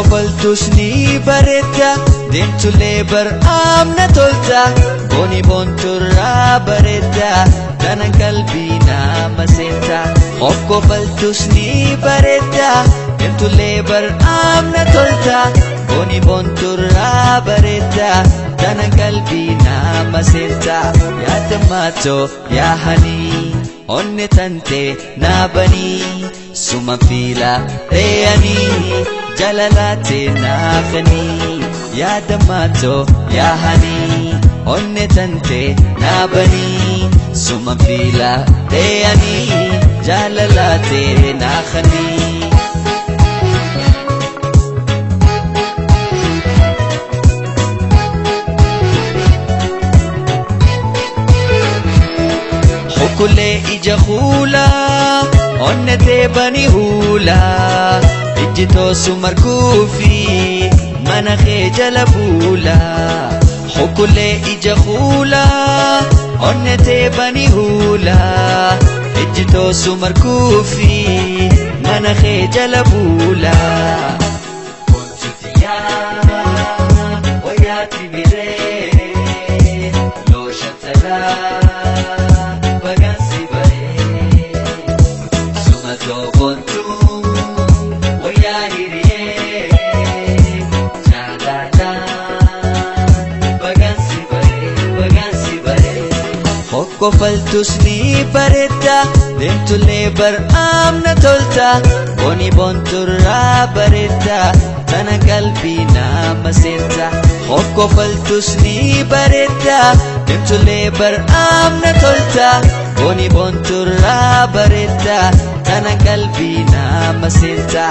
Hokkofaltus ni bareedda, deemtullee bar'aamna tolta. Booni boonturraa bareedda, tana qalbii nama seenta. Hokkofaltus ni bareedda, deemtullee bar'aamna tolta. Booni boonturraa bareedda, tana qalbii nama seenta. Yaada maatoo yaa hanii, onne tante naabanii, suma fiila dheeyanii. Jalalaate naafanii, yaada maatoo yaa hanii, onne tante naabanii, suma fiila dheeyanii. Jalalaate naafanii. Hukulee ija kuulaa, onne teebanii huulaa. Ijji toosu markuufi mana kee jala buula. Hukulee ija kuulaa, onne teebanii huula. Ijji toosu markuufi mana kee jala buula. Boontuutiyaa wayyaati biree looshan talaa bagansi baree sumatoo boontuu. Hokkofaltus ni bareedda, deemtullee bar'aamna tolta. Booni boonturraa bareedda, tana qalbii nama seenta. Hokkofaltus ni bareedda, deemtullee bar'aamna tolta. Booni boonturraa bareedda, tana qalbii nama seenta.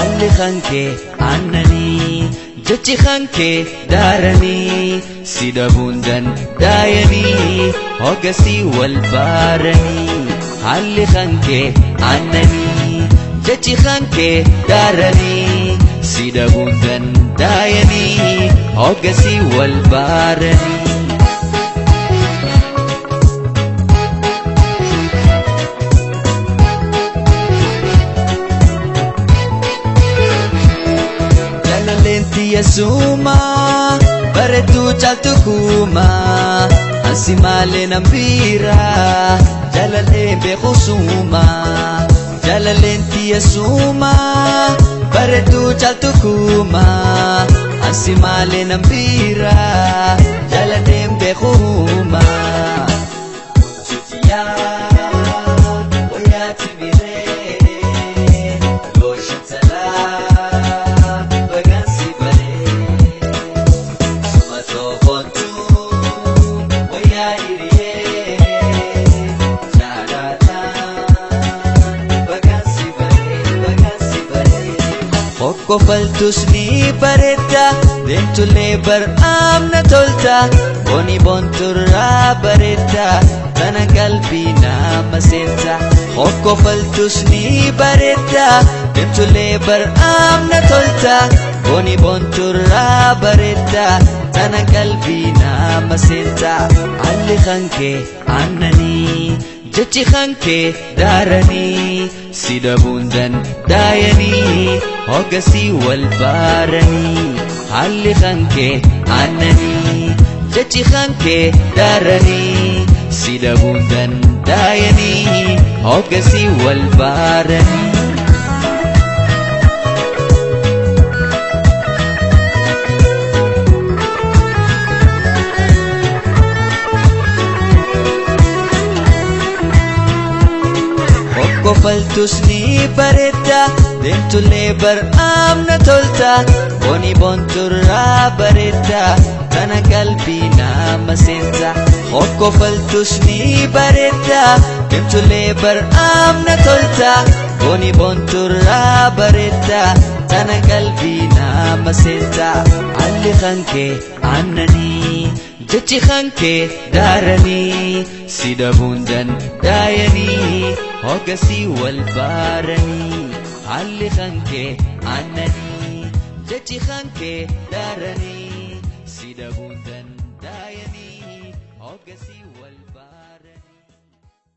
Alli kankee aannanii, jechi kankee daaranii, si dhabuun dandaayanii, hogasii wal baaranii. Haalli kankee aannanii, jechi kankee daaranii, si dhabuun dandaayanii, hogasii wal baaranii. Jaalalleenti yesuuma bareedduu caaltu kuuma, ansi maalee nan biira jaalallee beeku suuma. Jaalalleenti yesuuma bareedduu caaltu kuuma, ansi maalee nan biira jaalallee beeku huuma. Boontuutiyaa wayyaati biree looshan talaa bagansi baree sumatoo boontuu wayyaa hiriyee jaalalaan bagansi baree bagansi baree. Hokkofaltus ni bareedda, deemtullee bar'aamna tolta. Booni boonturraa bareedda, tana qalbii nama seenta. Hokkofaltus ni bareedda, deemtullee bar'aamna tolta. Booni boonturraa bareedda, tana qalbii nama seenta. Alli kankee aannanii, jechi kankee daaranii, si dhabuun dandaayanii, hogasii wal baaranii. Haalli kankee aannanii, jechi kankee daaranii, si dhabuun dandaayanii, hogasii wal baaranii. Hokkofaltus ni bareedda, deemtullee bar'aamna tolta. Booni boonturraa bareedda, tana qalbii nama seenta. Hokkofaltus ni bareedda, deemtullee bar'aamna tolta. Booni boonturraa bareedda, tana qalbii nama seenta. Alli kankee aannanii, jechi kankee daaranii, si dhabuun dandaayanii, hogasii wal baaranii. Haalli kankee aannanii, jechi kankee daaranii, si dhabuun dandaayanii, hogasii wal.